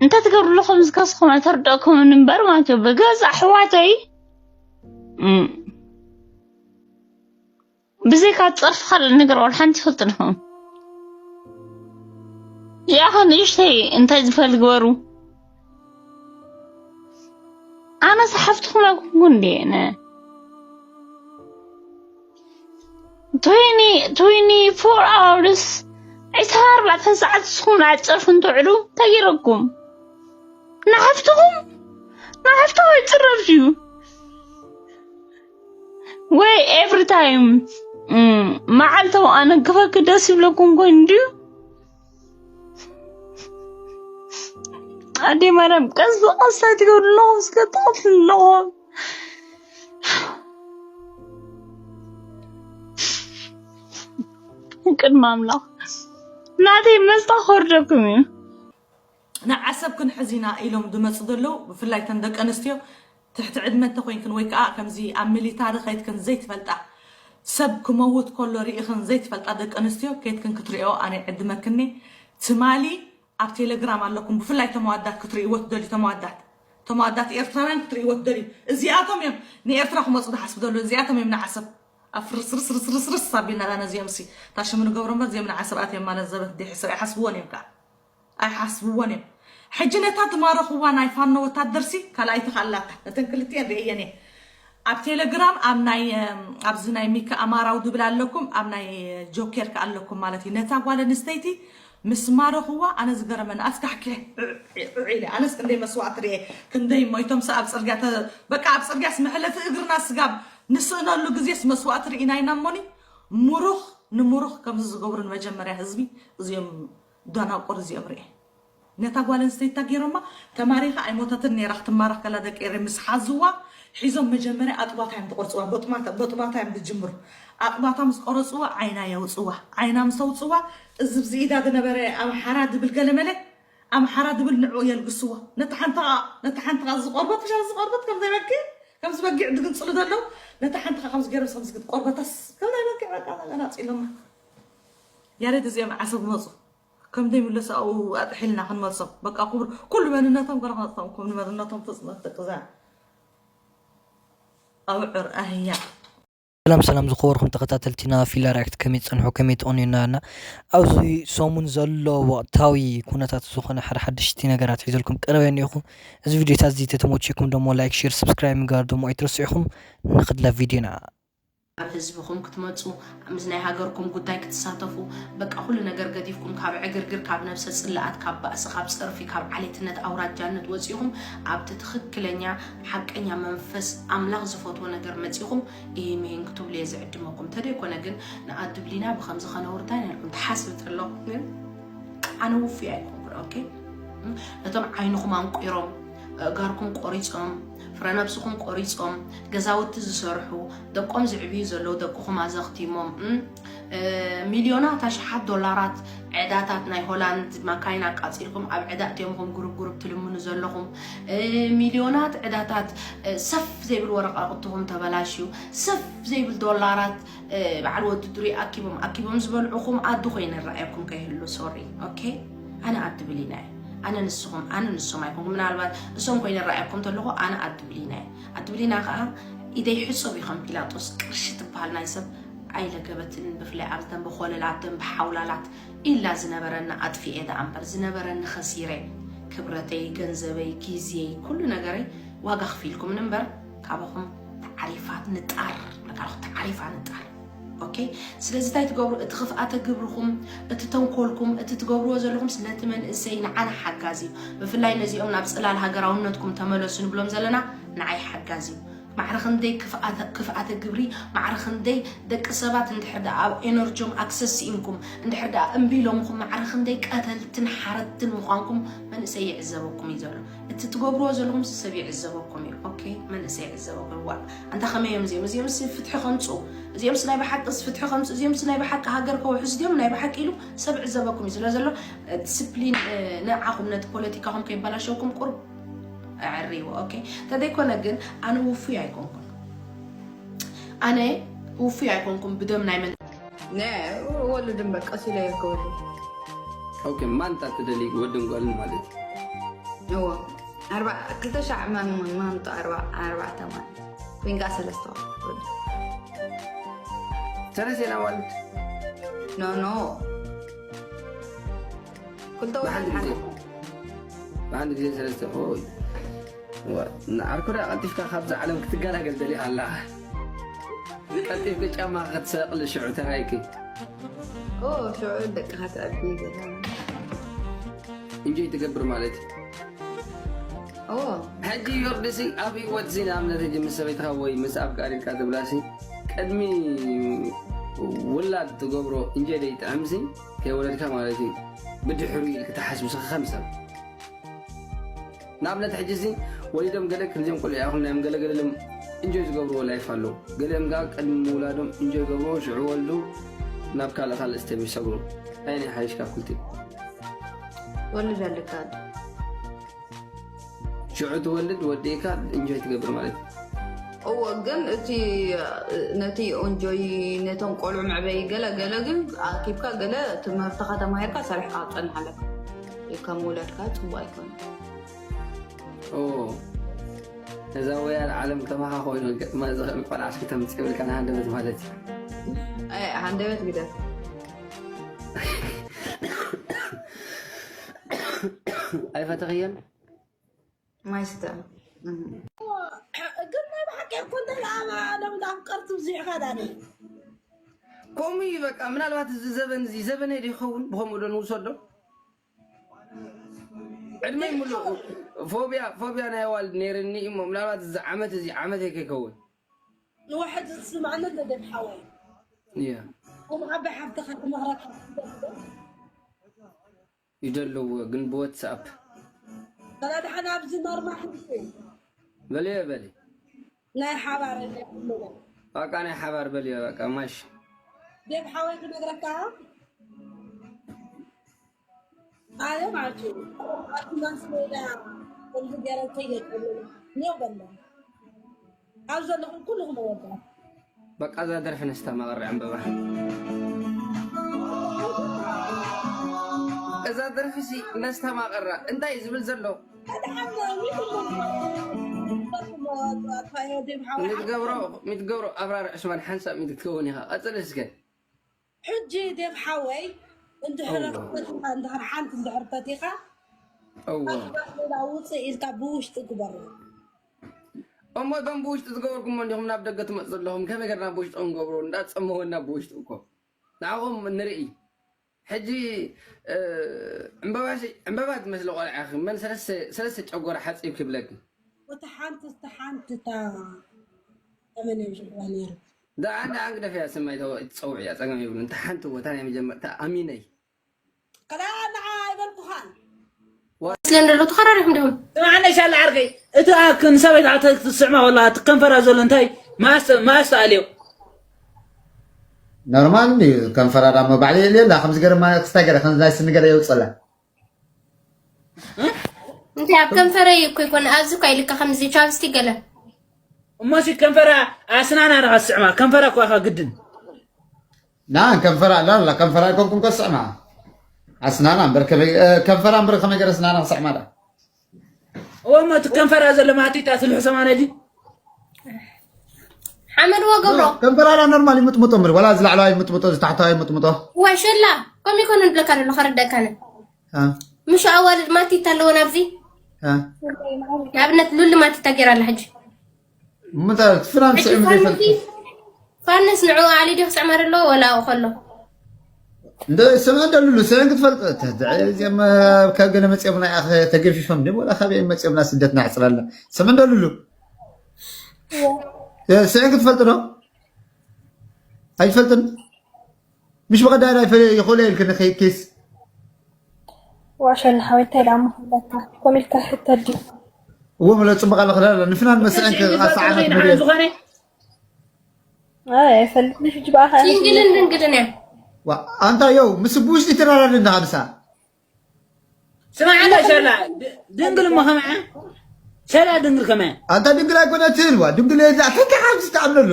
እንታይ ትገብሩ ኣለኹም? ዝከስኹም ኣይተርድአኩምን እምበር ማለት እዩ። ብገዛ ኣሕዋተይ፣ እም፣ ብዘይካ ጸርፊ ካልእ ነገር ዋላ ሓንቲ ይፈልጥን ኢኹም። ያኸ ንእሽተይ እንታይ ዝፈል ግበሩ። ኣነ ሰሓፍትኹም ኣይኮንኩን እንዴ? ነ ትዌንቲ፣ ትዌንቲ ፎር ኣወርስ፣ ዕስራን ኣርባዕተን ሰዓት ንስኹም ኣብ ጸርፊ እንትውዕሉ እንታይ ገይረኩም? ንሓፍትኹም፣ ንሓፍትኹም ይጽረፍ ድዩ? ወይ ኤቭሪ ታይም፣ እም፣ መዓልታዊ ኣነ ክፈኪ ደስ ይብለኩም ኮይኑ ድዩ? ኣዴ ማርያም፣ ቀስ ብቐስ ኣይትገብሩ ኣለኹም፣ እስከ ትቐትሉ ኣለኹም። ቅድሚ ኣምላኽ ናተይ መስጣ ክወርደኩም እዩ። ንዓሰብ ክንሕዝ ኢና ኢሎም ዝመፁ ዘለዉ፣ ብፍላይ ተን ደቂ ኣንስትዮ ትሕቲ ዕድመ እንተኮይንክን ወይ ከዓ ከምዚ ኣብ ሚሊታሪ ከይድክን ዘይትፈልጣ፣ ሰብ ክመውት ከሎ ርኢኽን ዘይትፈልጣ ደቂ ኣንስትዮ ከይድክን ክትሪኦ ኣነ ይዕድመክኒ። ትማሊ ኣብ ቴሌግራም ኣለኩም፣ ብፍላይ ተመዋዳት ክትርእይዎ ትደልዩ፣ ተመዋዳት ተመዋዳት ኤርትራውያን ክትርእይዎ ትደልዩ። እዚኣቶም እዮም ንኤርትራ ክመፁ ዝሓስቡ ዘለዉ፣ እዚኣቶም እዮም ንዓሰብ ኣብ ፍርስርስርስርስርስ ኣቢልና ዳ ነዚኦም ሲ ታሽሙ ንገብሮ እምበር እዚኦም ንዓሰብ ኣትዮም ማለት ዘበት ዲሕ ሰብ ኣይሓስብዎን እዮም ከዓ። ኣይሓስብዎን እዮም። ሕጂ ነታ ትማረኽዋ ናይ ፋኖ ወታደርሲ ካልኣይቲ ከኣላታ ነተን ክልቲኤን ርእየን እየ። ኣብ ቴሌግራም ኣብ ናይ ኣብዚ ናይ ሚካ ኣማራው ድብል ኣለኩም፣ ኣብ ናይ ጆኬር ከ ኣለኩም ማለት እዩ። ነታ ጓል ኣንስተይቲ ምስ ማረኽዋ ኣነ ዝገረመኒ ኣስካሕኪ ኢለ ኣነስ ክንደይ መስዋእቲ ርኤ፣ ክንደይ ሞይቶም ሰ ኣብ ፅርግያ ተ- በቃ ኣብ ፅርግያስ መሕለፊ እግርና ስጋብ ንስእነሉ ግዜስ መስዋእቲ ርኢና ኢና እሞኒ። ሙሩኽ ንሙሩኽ ከምዚ ዝገብሩ ንመጀመርያ ህዝቢ እዚኦም ዳናቁር እዚኦም ርኤ። ነታ ጓል ኣንስተይቲ ገይሮማ ተማሪኻ ኣይሞተትን ነይራ ክትማረኽ ከላ ደቂ ኤረይ ምስ ሓዝዋ ሒዞም መጀመርያ ኣጥባታ እዮም ዝቆርፅዋ። በጥባታ እዮም ዝጅምሩ። ኣጥባታ ምስ ቆረፅዋ ዓይና የውፅዋ። ዓይና ምስ ኣውፅዋ እዚ ብዚ ኢዳ ዝነበረ ኣምሓራ ድብል ገለመለ ኣምሓራ ድብል ንዕኡ የልግስዎ። ነቲ ሓንቲ ኸዓ ነቲ ሓንቲ ኸዓ ዝቆርበት ብሻ ዝቆርበት ከም ዘይበግዕ ከም ዝበጊዕ ድግንፅሉ ዘለዉ ነቲ ሓንቲ ኸዓ ከም ዝገርብስ ከም ዝግድ ቆርበታስ ከም ዘይበግዕ በቃ ኣናፂሎማ። ያሬድ እዚኦም ዓሰብ መፁ። ከም ዘይምለሱ ኣብኡ ኣጥሒልና ክንመልሶም። በቃ ኩብር ኩሉ መንነቶም ገለ ክነጥፎም ኩሉ መንነቶም ፍፅመት ደቅዛ ኣብዕር ኣህያ። ሰላም ሰላም ዝኸበርኩም ተኸታተልቲና ፊላ ሪያክት ከመይ ትጸንሑ ከመይ ትቐንዩና እና ኣብዚ ሰሙን ዘሎ ወቕታዊ ኩነታት ዝኾነ ሓደ ሓደሽቲ ነገራት ሒዘልኩም ቀረበ እኒኹ። እዚ ቪዲዮታት እዚ ተተመቸኩም ደሞ ላይክ ሼር ሰብስክራይብ ምግባር ደሞ ኣይትረስዑኹም። ንኽድላ ቪዲዮና ኣብ ህዝብኹም ክትመፁ ምስ ናይ ሃገርኩም ጉዳይ ክትሳተፉ በቃ ኩሉ ነገር ገዲፍኩም ካብ ዕግርግር ካብ ነብሰ ፅላኣት ካብ ባእሲ ካብ ፀርፊ ካብ ዓሌትነት ኣውራጃነት ወፂኹም ኣብቲ ትኽክለኛ ሓቀኛ መንፈስ ኣምላኽ ዝፈትዎ ነገር መፂኹም ይህን ምሂን ክትብሉ እየ ዝዕድመኩም ተደይኮነ ግን ንኣድብሊና ብከምዚ ከነውርዳ ኢና ኢልኩም ትሓስብ ተለኹም ግን ኣነ ውፉይ ኣይኮንኩን ኦኬ ነቶም ዓይንኹም ኣንቂሮም ኣእጋርኩም ቆሪፆም ፍረነብስኹም ቆሪፆም ገዛውቲ ዝሰርሑ ደቆም ዝዕብዩ ዘለዉ ደቅኹም ኣዘኽቲሞም ሚልዮናት ኣሽሓት ዶላራት ዕዳታት ናይ ሆላንድ ማካይን ኣቃፂልኩም ኣብ ዕዳ እትዮም ኹም ጉሩብ ጉሩብ ትልምኑ ዘለኹም ሚልዮናት ዕዳታት ሰፍ ዘይብል ወረቃቅትኹም ተበላሽዩ ሰፍ ዘይብል ዶላራት በዓል ወዲ ድሩይ ኣኪቦም ኣኪቦም ዝበልዑኹም ኣዱ ኮይነ ረኣየኩም ከይህሉ sorry okay ኣነ ኣድብሊና እየ ኣነ ንስኹም ኣነ ንሶም ኣይኮንኩም ምናልባት እሶም ኮይነ ረኣየኩም ተለኹ ኣነ ኣድብሊና እየ ኣድብሊና ከዓ ኢደይ ሕጹብ እዩ ከም ፒላጦስ ቅርሺ ትበሃል ናይ ሰብ ኣይለገበትን ብፍላይ ኣብ ደንበ ኮለላት ደንበ ሓውላላት ኢላ ዝነበረኒ ኣጥፊኤ ደኣ እምበር ዝነበረኒ ከሲረ ክብረተይ ገንዘበይ ግዜይ ኩሉ ነገረይ ዋጋ ክፊልኩምን እምበር ካባኹም ተዓሪፋ ንጣር በቃ ተዓሪፋ ንጣር okay ስለዚ እንታይ ትገብሩ እቲ ክፍኣተ ግብርኹም እቲ ተንኮልኩም እቲ ትገብርዎ ዘለኹም ነቲ መንእሰይ ንዓና ሓጋዚ እዩ ብፍላይ ነዚኦም ናብ ፅላል ሃገራውነትኩም ተመለሱ ንብሎም ዘለና ንዓይ ሓጋዚ እዩ ማዕረ ክንደይ ክፍኣተ ግብሪ ማዕረ ክንደይ ደቂ ሰባት እንድሕር ደኣ ኣብ ኤነርጆም ኣክሰስ ስኢንኩም እንድሕር ደኣ እምቢ ኢሎምኹም ማዕረ ክንደይ ቀተልትን ሓረድትን ምዃንኩም መንእሰይ ይዕዘበኩም እዩ ዘሎ እቲ ትገብርዎ ዘለኹም ሰብ ይዕዘበኩም እዩ okay መንእሰይ ይዕዘበኩም ዋ ኣንታ ከመይ እዮም እዚኦም እዚኦም ሲ ፍትሒ ከምፁ እዚኦም ሲ ናይ ብሓቂ ሲ ፍትሒ ከምፁ እዚኦም ሲ ናይ ብሓቂ ሃገር ከውሕስ እዚኦም ናይ ብሓቂ ኢሉ ሰብ ይዕዘበኩም እዩ ስለ ዘሎ ዲስፕሊን ንዓኹም ነቲ ፖለቲካኹም ከይበላሸውኩም ቁርብ ኣዕርይዎ okay ተደይኮነ ግን ኣነ ውፉይ ኣይኮንኩን ኣነ ውፉይ ኣይኮንኩን ብደም ናይ መን ወልድን በቃ ሲለ የከወልድ ኦኬ ማን ጣት ደሊ ወድን ጓልን ማለት እዎ። ኣርባ-፣ ክልተ ሻዕ መ-፣ መምጡ ኣርባ-፣ ኣርባዕተ ማለት። ኮይንካ ሰለስተ ወልድ። ሰለስተ ኢና ወልድ። ኖ፣ ኖ። ክልተ ወልድ ብሓንቲ ግዜ። ሓደ። ብሓንቲ ግዜ ሰለስተ። ኦይ። ዋ፣ ንዓርኩ ደኣ ቀልጢፍካ ካብዛ ዓለም ክትገላገል ደሊኻ ኣለኻ። ቀልጢፍካ ጫማ ክትሰቕል ሽዑ ተራይኪ። ኦ፣ ሽዑ ደቅኻ ትዕቢ ገዛ። እንጆይ ትገብር ማለት እዩ። ኦ። ሕጂ ዮርዲሲ ኣብ ህይወት ሲ ንኣብነት ሕጂ ምስ ሰበይትኻ ወይ ምስ ኣፍቃሪትካ ትብላሲ ቅድሚ ውላድ ትገብሮ እንጆይ ደይጥዕምሲ ከይወለድካ ማለት እዩ። ብድሕሩ ኢልክ ትሓስብ ስኻ ከም ሰብ። ንኣብነት ሕጂ ሲ ወሊዶም ገለ ክንዚኦም ቆልዑ ይኹን ናዮም ገለ ገለ ኢሎም እንጆይ ዝገብርዎ ላይፍ ኣሎ። ገሊኦም ከኣ ቅድሚ ምውላዶም እንጆይ ገብርዎ ሽዑ ወልዱ ናብ ካልእ ካልእ ስቴፕ ይሰግሩ። ኣየናይ ሓይሽ ካብ ክልቲኡ? ወልድ ኣለካ። ሽዑ ትወልድ ወዲእካ እንጆይ ትገብር ማለት እዩ። እዎ፣ ግን እቲ፣ ነቲ እንጆይ ነቶም ቆልዑ መዕበዪ ገለ ገለ ግን ኣኪብካ ገለ ትምህርትኻ ተማሂርካ ሰሪሕካ ክትጸንሕ ኣለካ። ከም ውላድካ ጽቡቕ ኣይኮነን። ኦ፣ ነዛ ወያል ዓለም ከማኻ ኮይኑ ገጥማ ዝኽእል ቆልዓ እስኪ ተምጽእ ይብልካ ንሃንደበት ማለት እዩ። ኣይ፣ ሃንደበት ግደፍ። ኣይፈተኽዮን? ማይ ስተ። እም። ግን ናይ ብሓቂ እኮ እንተ ደኣ ሎም ኣፍቀርቲ ብዙሕ ኢኻ ዳኒ። ከምኡ እዩ በቃ። ምናልባት እዚ ዘበን እዚ ዘበነይ ዶ ይኸውን? ብኸምኡ ዶ ንውሰዶ? ዕድመይ ሙሉእ ፎብያ፣ ፎብያ ናይ ኣዋልድ ነይርኒ እሞ ምናልባት እዚ ዓመት እዚ ዓመተይ ከይከውን። ንውሕድ ዝስምዓኒ እንተ ደም ሓወይ። እያ። ከም ዓባይ ሓፍትኻ ክመኽረካ ይደልዎ ግን ብዋትስኣፕ። በላ ደሓን ኣብዚ ኖርማል ሕጂ። በልዮ በሊ። ናይ ሓባር እንደ ኩሉ። በቃ ናይ ሓባር በልዮ በቃ ማሽ። ደም ሓወይ ክነግረካ። ኣነ ማለት እዩ። ኣብቲ ማስ ሜዳ ከምዚ ገይረ ከይገጠሉ። ኔው በለ። ኣብ ዘለኹም ኩልኹም ወዳት። በቃ እዛ ደርፊ ነስተማቕር ዕምበባ። እዛ ደርፊ ሲ ነስተማቕራ እንታይ እዩ ዝብል ዘሎ? ሓደ ሓደ ሚትገብሮ፣ ሚትገብሮ ኣብራር ዕስማን ሓንሳብ ሚት ክትከውን ኢኻ። ቀጽል እስከ። ሕጂ ዴቭ ሓወይ፣ እንድሕር እወ። ፈቲኻ፣ እንድሕር ሓንቲ እንድሕር ፈቲኻ፣ እወ። ኣስባት ሌላ ውፅእ ኢልካ ብውሽጢ ግበሮ። እሞ እቶም ብውሽጢ ዝገበርኩሞ እንዲኹም ናብ ደገ ትመፁ ዘለኹም፣ ከመይ ገርና ብውሽጢ ክንገብሮ? እንዳፀመወና ብውሽጢ እኮ። ንዓኹም ንርኢ። ሕጂ፣ እ፣ ዕምበባ ሲ-፣ ዕምበባ ትመስሊ ቆልዓ ኢኺ። መን ሰለስተ፣ ሰለስተ ጨጎራ ሓፂብ ክብለኪ? ወታ ሓንቲ፣ እታ ሓንቲ እታ ተመን እዮም ዝብልዋ ነይሩ። ደኣ፣ ደኣ ግደፍያ፣ ስም ኣይተው-፣ ኣይትፀውዕያ፣ ፀገም የብሉን። እታ ሓንቲ እወ፣ እታ ናይ መጀመርታ ኣሚነይ። ከላ ንዓ ኣይበልኩኻን። ዋ- ስለ እንደሎ ተኸራሪኹም ዲኹም? ስምዓኒ ሻላ ዓርከይ፣ እቲ ኣክ ንሰበይታ ክትስዕማ ወላ እቲ ከንፈራ ዘሎ እንታይ ማስ-፣ ማስ ተኣልዮ? ኖርማል እዩ፣ ከንፈራ ዳሞ ባዕለይ የልየላ፣ ከምዚ ገይረ ማ-፣ ክስታይ ገይረ፣ ከምዚ ናይ ስኒ ገይረ የውፅላ። እንታይ ኣብ ከንፈረይ እኮ ይኮን፣ ኣብዚ እኮ ኣይልካ ከምዚ ቻፕስቲክ ገለ። እሞ ሲ ከንፈራ ኣስናና ዲኻ ትስዕማ? ከንፈራ እኮ ኢኻ ግድን። ና፣ ከንፈራ ኣላ፣ ኣላ፣ ከንፈራ ኣይኮንኩን ከስዕማ። ኣስናና እምበር ከመይ፣ እ፣ ከንፈራ እምበር ከመይ ገይረ ኣስናና ክስዕማ ዳ? እሞ እቲ ከንፈራ ዘሎ ማቲታ ስልሑ ሰማነ ድዩ? ሓመድዎ ገብሮ። ከንፈራ ኣላ ኖርማል ይምጥምጦ እምበር፣ ዋላ እዚ ላዕለዋይ ይምጥምጦ፣ እዚ ታሕተዋይ ይምጥምጦ። ዋይ ሸላ፣ ከምኡ ይኮነ ንብለካ ደሎ፣ ከረደካነ። እ። ምሽ ኣዋልድ ማቲታ ኣለዎ ናብዚ? እ። ንኣብነት ሉሊ ማቲታ ገይራ ኣላ ሕጂ። ምንታይ ፍናን እቲ ስዕም ፋንሲ፣ ዘይፈልጥ? ፋንስ ንዕኡ ኣሊ ድዩ ክስዕመር ኣለዎ ወላ ኣብኡ ከሎ? እንደ ስምዕ እንደ ሉሉ ስዕን ክትፈልጥ? ተ-፣ ተ-፣ እዚኦም፣ እ፣ ካብ ገለ መጺኦምና ኢኻ ተገፊፎም ድዮም ወላ ካበይ መጺኦምና ስደትና ዕጽላልና? ስምዕ እንደ ሉሉ። እ፣ ስዕን ክትፈልጥ ዶ? ኣይትፈልጥን? ምሽ ብቐዳዳ ይፈለ-፣ ይኽእሎ ኢልክኒ ከይኪስ? ዋሸላ ሓወይ፣ እንታይ ደኣ እሞ ክብለካ? ኮም ኢልካ ሕተት ድዩ? እዎ፣ ምለ ጽቡቕ ኣሎ ክዳን ኣሎ። ንፍናን መስዐን ከ-፣ ኣሰዓበት መድየ። ዝኾነ? ኣይ፣ ኣይፈልጥን። ሕጂ ብኣኻ እያ ሲንግልን ድንግልን እያ። ዋ፣ ኣንታ የው፣ ምስ ብውሽጢ ትራራድ እንዳ ሃብሳ። ስማዕ፣ ኣንታ ሸላ፣ ድ-፣ ድንግል እሞ ከመይ እያ? ሸላ ድንግል ከመይ እያ? ኣንታ ድንግል ኣይኮነትን፣ ዋ፣ ድንግል እያ፣ እንታይ ኣብዚ ትኣምነሉ?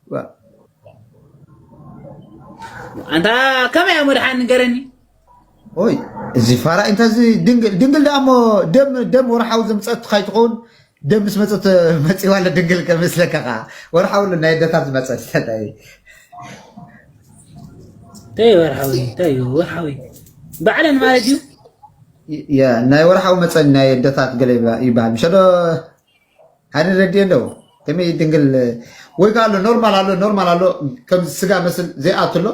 ዋ። ኣንታ ከመይ እያ መድሓን ንገረኒ? ኦይ፣ እዚ ፋራ እንተ እዚ ድንግል ድንግል ደኣ እሞ ደም ደም ወርሓዊ ዘምፀት ካይትኸውን። ደም ምስ መፀት መፂዋ ኣሎ ድንግል ከመስለካ ከዓ ወርሓዊ ኣሎ ናይ ኣደታት ዝመፀት ተታይ እንታይ ወርሓዊ እንታይ እዩ ወርሓዊ ባዕለን ማለት እዩ። የ ናይ ወርሓዊ መፀን ናይ ኣደታት ገለ ይባ- ይበሃል ምሸዶ ሓደ ረድዮ ኣለዎ። ከመይ ድንግል ወይ ከዓ ኣሎ ኖርማል ኣሎ ኖርማል ኣሎ ከም ስጋ መስል ዘይኣትሎ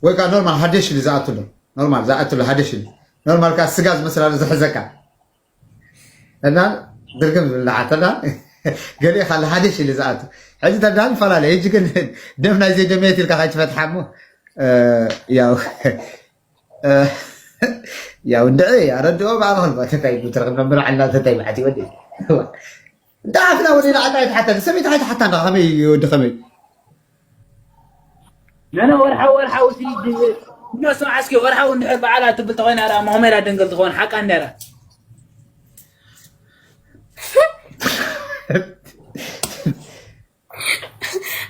ወይ ከዓ ኖርማል ሃደሽ ኢሉ ዝኣትሎ ኖርማል ዝኣትሎ ሃደሽ ኢሉ ኖርማል ከዓ ስጋ ዝመስል ኣሎ ዝሕዘካ እና ድርግም ዝብል ንዓተና ገሊኡ ካለ ሃደሽ ኢሉ ዝኣቱ ሕዚ ተዳል ይፈላለ ሕጂ ግን ደም ናይ ዘይደመየት ኢልካ ከይትፈትሓ እሞ ያው ያው እንድዒ ኣረድኦ ባዕልኽን ተታይ ብትረኽ መምርዓልና ተታይ ባዕቲ ወዲ እንዳ ዓፍና ወዲና ዓጣ ኣይትሓታ ሰበይቲ ኣይትሓታ እንዳ ከመይ ወዲ ከመይ ነነ ወርሓዊ ወርሓዊ ሲ ድነሱ ዓስኪ ወርሓዊ እንድሕር በዓላ ትብል ተኾይና ዳ መሆሜዳ ድንግል ትኾን ሓቃ እንዲያ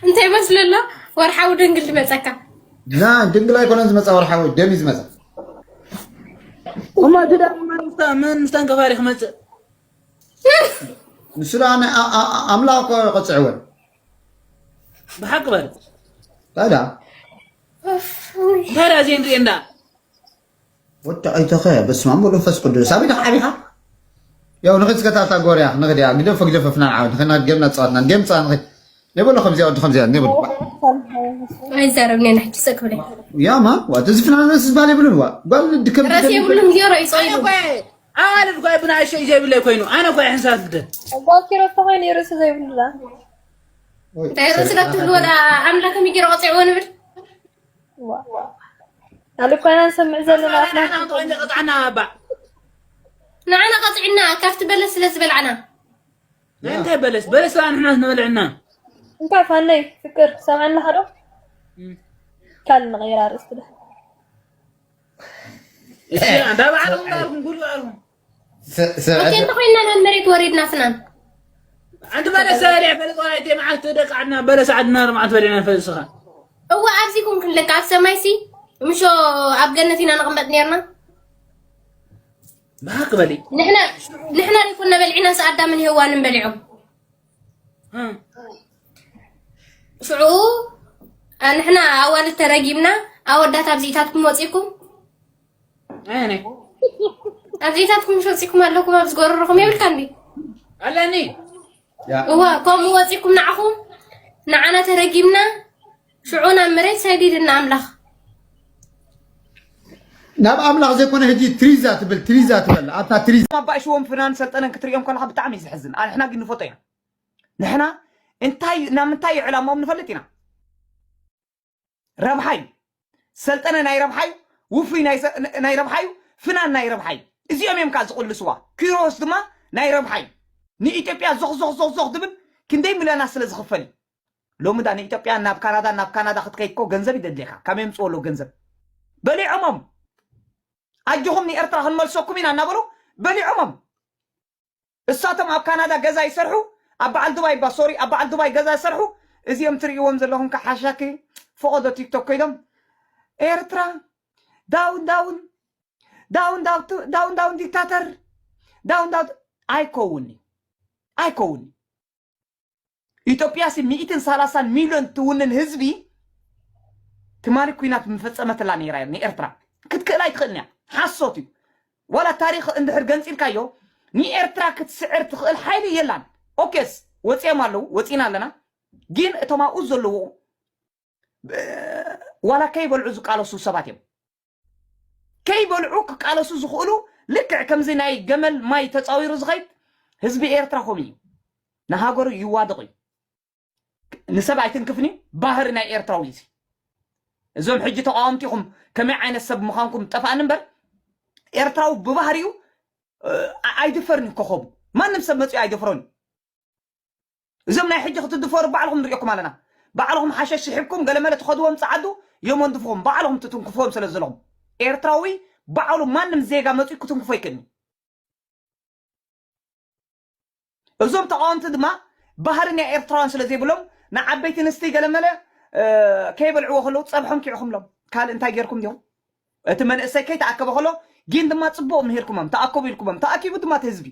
እንታይ መስለሎ ወርሓዊ ድንግል ዝመፀካ ና ድንግል ኣይኮነን ዝመፃ ወርሓዊ ደም እዩ ዝመፃ እማ እቲ ዳ መን ምስታ- መን ምስታን ከፋሪ ክመፅእ ንሱ ደኣ ን- ኣ- ኣ- ኣምላኽ እኮ ይቐፅዕወን ብሓቂ በል ታዲያ እንታይ ዳ ዘይንርኢ እንዳ ወዲ ኣይተኸ በስመ ኣብ ወመንፈስ ቅዱስ ኣበይ ደኻ ዓቢኻ ያው ንኽድ ዝከታታ ጎርያ ንኽድ ያ ግደፎ ግደፎ ፍናን ዓወት ንኽድ ጌምና ዝፃወትና ጌም ፃ ንኽድ ኔበሎ ከምዚኣ ወዲ ከምዚኣ ኔበሎ ኣይዛረብኒ ንሕጂ ሰክብለ ያማ ዋ እዚ ፍናን ርእስ ዝባል የብሉን ዋ ጓል ድከም ራስ የብሉን ጌሮ ይፀይሉ ኣዋልድ ጓይ ብናእሸ እዩ ዘይብለይ ኮይኑ ኣነ ጓይ ሕንሳት ልደ ጓኪሮ ተኾይኑ ርእሲ ዘይብሉ ዳ እንታይ ርእሲ ዳትብሉ ወዳ ኣምላኽ ከመይ ጌሮ ቀፂዕዎ ንብል ኣልኳና ንሰምዕ ዘለና ኣፍና ንዓና ጥቕዓና ኣባ ንዓና ቀፂዕና ካብቲ በለስ ስለ ዝበልዓና እንታይ በለስ በለስ ላ ንሕና ንበልዕና እንታይ ፋነይ ፍቅር ሰምዐና ዶ ካል ንቐይራ ርእስቲ ዶ እሺ እንዳ ባዕሎም እንዳልኩም ጉድ ባዕልኩም ኦኬ እንተኮይንና ናብ መሬት ወሪድና ፍናን ኣንቲ በለስ ሰሪዕ ፈልጥ ወላ እቲ መዓልቲ ደቂ ዓድና በለስ ዓድና ርማዓት በሊዕና ንፈልጥ ስኻ እዋ ኣብዚ ኩን ክንልካ ኣብ ሰማይ ሲ ምሾ ኣብ ገነት ኢና ንቕመጥ ነርና ብሓቂ በሊ ንሕና ንሕና ዘይኮንና በሊዕና ስ ኣዳምን ሄዋንን በሊዖም ሽዑ ንሕና ኣዋልድ ተረጊምና ኣወዳት ኣብዚኢታትኩም ወፂኩም ኣብዚኢታትኩም ሸፂኩም ኣለኩም ኣብ ዝጎረርኹም የብልካ እንዲ ኣለኒ እዋ ከምኡ ወፂኩም ንዓኹም ንዓና ተረጊምና ሽዑ ናብ መሬት ሰዲድና ኣምላኽ ናብ ኣምላኽ ዘይኮነ ሕጂ ትሪዛ ትብል ትሪዛ ትበል ኣብታ ትሪዛ ኣባእሽዎም ፍናን ሰልጠነን ክትሪኦም ከለካ ብጣዕሚ እዩ ዝሕዝን ኣንሕና ግን ንፈጦ ኢና ንሕና እንታይ ናብ ምንታይ እዩ ዕላማኦም ንፈልጥ ኢና ረብሓ እዩ ሰልጠነ ናይ ረብሓ እዩ ውፉይ ናይ ረብሓ እዩ ፍናን ናይ ረብሓ እዩ እዚኦም እዮም ከዓ ዝቕልስዋ ኪሮስ ድማ ናይ ረብሓ እዩ ንኢትዮጵያ ዞኽ ዞኽ ዞኽ ዞኽ ትብል ክንደይ ሚልዮናት ስለ ዝኽፈል እዩ ሎሚ ዳ ንኢትዮጵያ ናብ ካናዳ ናብ ካናዳ ክትከይድ ኮ ገንዘብ ይደድልካ ካብ የምፅዎ ኣለዉ ገንዘብ በሊዖሞም ኣጆኹም ንኤርትራ ክንመልሰኩም ኢና እናበሉ በሊዖሞም እሳቶም ኣብ ካናዳ ገዛ ይሰርሑ ኣብ በዓል ዱባይ ባ ሶሪ ኣብ በዓል ዱባይ ገዛ ይሰርሑ እዚኦም ትርእይዎም ዘለኹም ከሓሻኪ ፈቐዶ ቲክቶክ ኮይኖም ኤርትራ ዳውን ዳውን ዳውን ዳውን ዳውን ዲክታተር ዳውን ዳውን ኣይከውን ኣይከውን ኢትዮጵያ ሲ ሚእትን ሰላሳን ሚልዮን ትውንን ህዝቢ ትማሊ ኩናት ምፈጸመትላ ነይራ ንኤርትራ ክትክእል ኣይትኽእልን እያ ሓሶት እዩ ዋላ ታሪክ እንድሕር ገንፂልካዮ ንኤርትራ ክትስዕር ትኽእል ሓይሊ የላን ኦኬስ ወፂኦም ኣለዉ ወፂና ኣለና ግን እቶም ኣብኡ ዘለዉ ዋላ ከይበልዑ ዝቃለሱ ሰባት እዮም ከይበልዑ ክቃለሱ ዝኽእሉ ልክዕ ከምዚ ናይ ገመል ማይ ተፃዊሩ ዝኸይድ ህዝቢ ኤርትራ ከምኡ እዩ ንሃገሩ ይዋደቕ እዩ ንሰብ ኣይትንክፍኒ ባህሪ ናይ ኤርትራዊ እዚ እዞም ሕጂ ተቃወምቲ ኢኹም ከመይ ዓይነት ሰብ ምዃንኩም ጠፋእኒ እምበር ኤርትራዊ ብባህሪኡ ኣይድፈርን ኮኸቡ ማንም ሰብ መፅኡ ኣይደፍሮን እዞም ናይ ሕጂ ክትድፈሩ ባዕልኹም ንሪኦኩም ኣለና ባዕልኹም ሓሸሽ ስሒብኩም ገለመለ ትኸድዎም ፀዓዱ የመንድፍኹም ባዕልኹም ትትንክፍዎም ስለ ዘለኹም ኤርትራዊ ባዕሉ ማንም ዜጋ መፅኡ ክትንክፎ ይክእልኒ እዞም ተቃወምቲ ድማ ባህሪ ናይ ኤርትራውያን ስለ ዘይብሎም ንዓበይቲ ንስቲ ገለመለ ከይበልዕዎ ከለዉ ፀብሖም ኪዕኹምሎም ካልእ እንታይ ጌርኩም ዲኹም እቲ መንእሰይ ከይተኣከበ ከሎ ግን ድማ ጽቡቕ ምሂርኩሞም፣ ተኣከቡ ኢልኩሞም፣ ተኣኪቡ ድማ እቲ ህዝቢ፣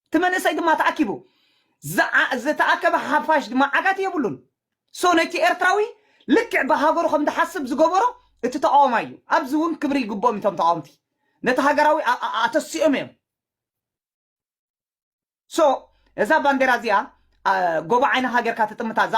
እቲ መንእሰይ ድማ ተኣኪቡ። ዝዓ-፣ ዝተኣከበ ሓፋሽ ድማ ዓጋት የብሉን። ሶ ነቲ ኤርትራዊ ልክዕ ብሃገሩ ከም ዝሓስብ ዝገበሮ እቲ ተቃዋማይ እዩ። ኣብዚ እውን ክብሪ ይግብኦም እቶም ተቃወምቲ። ነቲ ሃገራዊ ኣ-፣ ኣ-፣ ኣተሲኦም እዮም። ሶ እዛ ባንዴራ እዚኣ፣ ኣ፣ ጎቦ ዓይኒ ሃገርካ ትጥምታ፣ እዛ